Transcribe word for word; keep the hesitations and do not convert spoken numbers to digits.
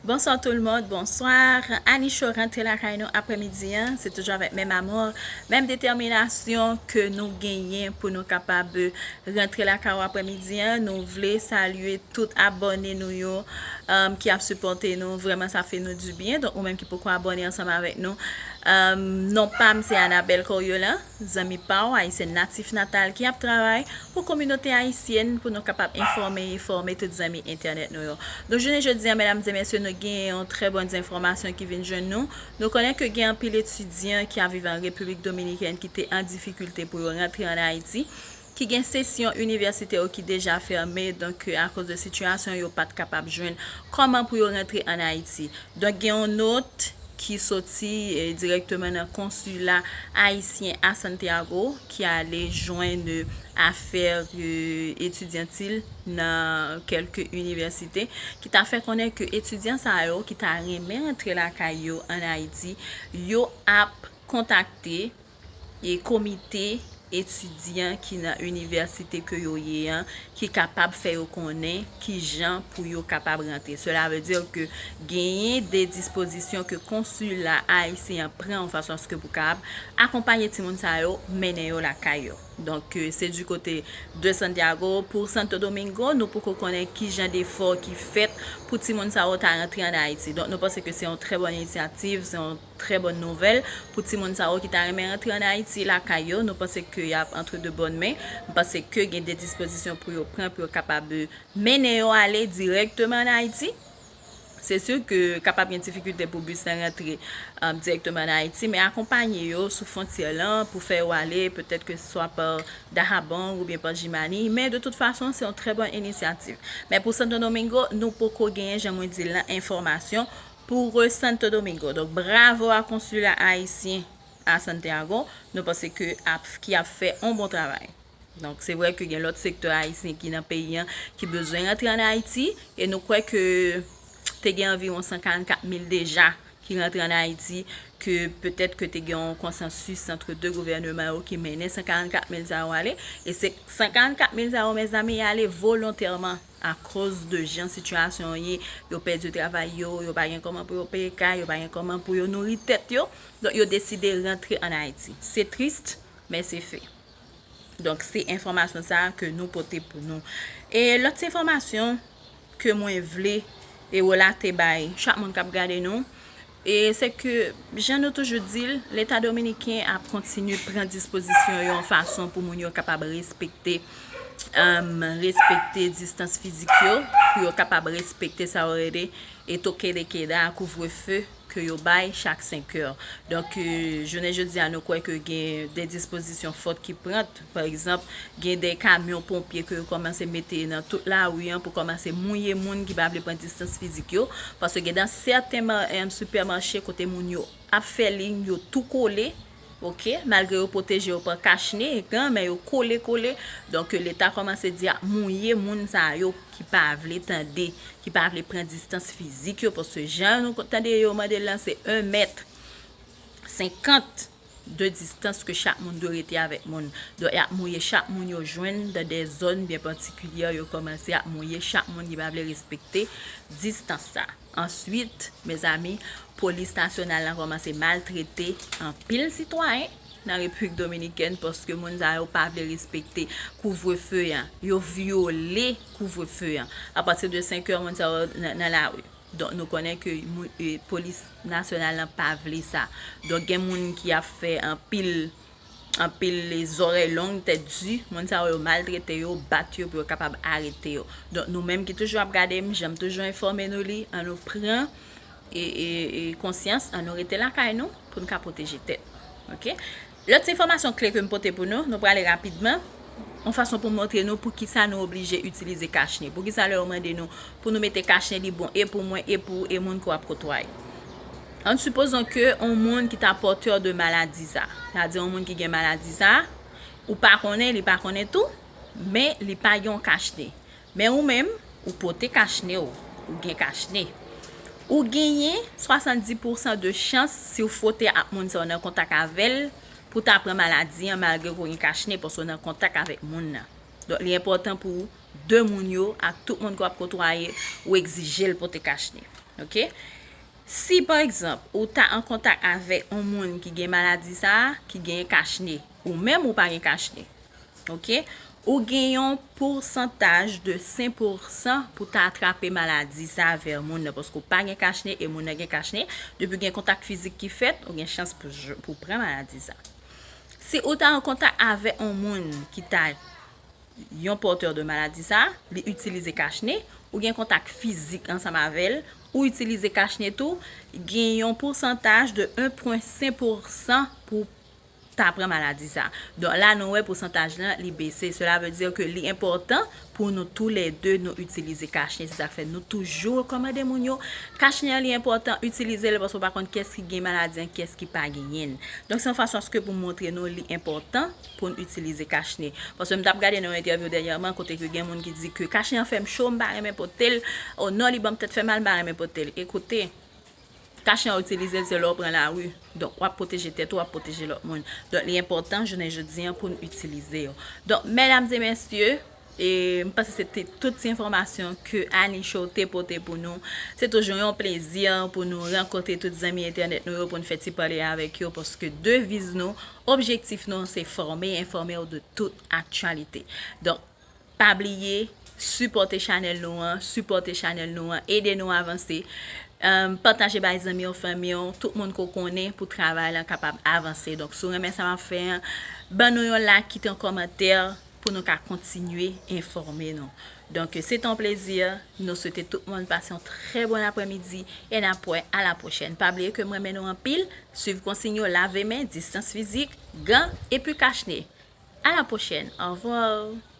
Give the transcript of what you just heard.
Bonsoir tout le monde, bonsoir. Anicho rantre lakay nou aprèmidi an. Se toujou avèk menm amou, menm detèminasyon ke nou genyen pou nou kapab rantre lakay ou aprèmidi an. Nou vle salye tout abòne nou yo, um, ki ap sipòte nou. Vrèman, sa fè nou di byen. Donk, ou menm ki poko abòne ansanm avèk nou, um, non pa m se Anabelle Coriolan, zanmi pa w, ayisyèn natif natal ki ap travay pou kominote ayisyèn, pou nou kapab enfòme e fòme tout zanmi entènèt nou yo. Donk, jounen jodi a, medam e mesye, nou gen yon trè bon enfòmasyon ki vin jwenn nou. Nou konnen ke gen anpil etidyan ki ap viv an Repiblik Dominikèn ki te an difikilte pou yo rantre an Ayiti, ki gen sesyon inivèsite yo ki deja fèmen, donk, akoz de sitiyasyon, yo pa t kapab jwenn kòman pou yo rantre an Ayiti. Donk, gen yon nòt ki soti, eh, dirèkteman nan konsila ayisyen a Santiago, ki ale jwenn, eh, afè, eh, etidyantil nan kèlke inivèsite, ki ta fè konnen ke etidyan sa yo ki ta renmen rantre lakay yo an Ayiti, yo ap kontakte e komite etidyan ki nan inivèsite ke yo ye an, ki kapab fè yo konnen kijan pou yo kapab rantre. Cela veut dire que genyen de dispozisyon ke konsila ayisyen an pran yon fason aske pou kapab akonpanye timoun sa yo, mennen yo lakay yo. Donk, euh, se du côté de Santiago. Pou Santo Domingo, nou poko konnen kijan defò ki fèt pou timoun sa yo ta rantre an Ayiti. Donk, nou panse ke se yon trè bòn inisyativ, se yon trè bòn nouvèl pou timoun sa yo ki ta renmen rantre an Ayiti lakay yo. Nou panse ke y ap antre de bòn men. Nou panse ke gen de dispozisyon pou yo pran, pou yo kapab, euh, mennen yo ale dirèkteman an Ayiti. Se si ke kapab gen difikilte pou bis la rantre, um, dirèkteman an Ayiti, men akonpanye yo sou fwontyè lan pou fè yo ale, petèt ke swa pa Dajabón oubyen pa Jimani, men de tout fason, se yon trè bòn inisyativ. Men pou Santo Domingo, nou poko genyen, jan mwen di l lan, enfòmasyon pou, euh, Santo Domingo. Donk, bravo a konsila ayisyen a Santiago, nou panse ke ap, ki ap fè yon bon travay. Donk, se vre ke gen lòt sektè ayisyen ki nan peyi an ki bezwen rantre an Ayiti, e nou kwè ke te gen anviwon san karannkat mil deja ki rantre an Ayiti, ke petèt ke te gen yon konsansis antre de gouvèneman yo ki mennen san karannkat mil sa yo ale, e se san karannkat mil sa yo, mezanmi, ale volontèman akoz de jan sitiyasyon an ye, yo pèdi travay yo, yo pa gen kòman pou yo peye kay, yo pa gen kòman pou yo nouri tèt yo, donk yo deside rantre an Ayiti. Se tris, men se fè. Donk, se enfòmasyon sa a ke nou pote pou nou. E lòt enfòmasyon ke mwen vle e relate bay chak moun k ap gade nou, e se ke, jan nou toujou di l, Leta dominiken ap kontinye pran dispozisyon yo yon fason pou moun yo kapab respekte, um, respekte distans fizik yo, pou yo kapab respekte sa yo rele e toque de queda, kouvrefe, ke yo bay chak senk è. Donk, euh, jounen jodi a, nou kwè ke gen de dispozisyon fòt ki pran. Pa egzanp, gen de kamyon ponpye ke yo kòmanse mete nan tout lari an pou kòmanse mouye moun ki pa vle pran distans fizik yo. Paske gen nan sèten ma-, em, sipèmache kote moun yo ap fè liy, yo tou kole, oke, malgre yo pwoteje yo pa kachne, gan, men yo kole, kole. Donk, Leta kòmanse di ap mouye moun sa yo ki pa vle tande, ki pa vle pran distans fizik yo, paske jan nou tande yo mande l lan, se en mèt senkant de distans ke chak moun dwe rete avèk moun. Donk, y ap mouye chak moun yo jwenn dan de zòn byen patikilyè, yo kòmanse ap mouye chak moun ki pa vle respekte distans sa. Answit, mezanmi, polis nasyonal lan kòmanse maltrete anpil sitwayen nan Repiblik Dominikèn paske moun sa yo pa vle respekte kouvrefe an. Yo vyole kouvrefe an. Apati de senk è, moun sa yo nan, nan lari. Donk, nou konnen ke mou-, e, polis nasyonal lan pa vle sa. Donk, gen moun ki ap fè anpil, anpil zòrèy long, tèt di. Moun sa yo, yo maltrete yo, bat yo pou yo kapab arete yo. Donk, nou menm ki toujou ap gade m, jan m toujou enfòme nou li, ann nou pran e, e, e konsyans, ann nou rete lakay nou pou n ka pwoteje tèt. Oke? Lòt enfòmasyon kle ke m pote pou nou, nou prale rapidman, yon fason pou montre nou poukisa nou oblije itilize kachne. Poukisa lè yo mande nou pou nou mete kachne, li bon e pou mwen, e pou, e moun ke w ap kotwaye. Ann sipozon ke yon moun ki ta pòtè de maladi sa, sètadi yon moun ki gen maladi sa, ou pa konnen, li pa konnen tou, men li pa gen yon kachne. Men ou menm, ou pote kachne w, ou gen kachne. Ou genyen swasanndis pousan de chans si w fwote ak moun sa w nan kontak avè l pou ta pran maladi an malgre ke w gen kachne paske w nan kontak avèk moun nan. Donk, li enpòtan pou de moun yo ak tout moun ke w ap kotwaye, ou egzije l pote kachne. Ok? Si, pa egzanp, ou ta an kontak avèk yon moun ki gen maladi sa a, ki gen kachne, ou menm ou pa gen kachne, ok? Ou gen yon pousantaj de senk pousan pou ta atrape maladi sa a vè moun nan, paske ou pa gen kachne e moun nan gen kachne. Depi gen kontak fizik ki fèt, ou gen chans pou, pou pran maladi sa a. Si ou ta an kontak avèk yon moun ki ta yon pòtè de maladi sa a, li itilize kachne, ou gen kontak fizik ansanm avè l, ou itilize kachne tou, gen yon pousantaj de en pwen senk pousan pou ta pran maladi sa a. Donk la nou wè pousantaj lan li bese. Sela vle di ke li enpòtan pou nou toulède nou itilize kachne. Se sa k fè nou toujou rekòmande moun yo kachne an li enpòtan, itilize l paske w pa konn kiyès ki gen maladi an, kiyès ki pa genyen l. Donk se yon fason aske pou montre nou li enpòtan pou n itilize kachne. Paske m t ap gade nan yon entèvyou dènyèman kote ke gen moun ki di ke kachne an fè m cho, m pa renmen pote l. O non, li ban m tèt fè mal, m pa renmen pote l. Ekoute, kachne an itilize l se lè w pran lari. Donk w ap pwoteje tèt ou, w ap pwoteje lòt moun. Donk li enpòtan jounen jodi an pou n itilize yo. Donk medam e mesye, e m panse se te tout ti enfòmasyon ke Annie Show te pote pou nou. Se toujou yon plezi pou nou rankontre tout zanmi entènèt nou yo pou n fè ti pale avèk yo paske deviz nou, objektif nou se fòme, enfòme w de tout aktyalite. Donk pa bliye sipòte chanèl nou an, sipòte chanèl nou an, ede nou avanse. Em, pataje bay zanmi w, fanmi w, tout moun ke w konnen pou travay lan kapab avanse. Donk si w renmen sa m ap fè an, ban nou yon like, kite yon kòmantè pou nou ka kontinye enfòme nou. Donk se te yon plezi. Nou swete tout moun pase yon trè bon aprèmidi e n ap wè a la pwochèn. Pa bliye ke m renmen nou anpil. Swiv konsiy yo, lave men, distans fizik, gan epi kachne. A la pwochèn. Orevwa.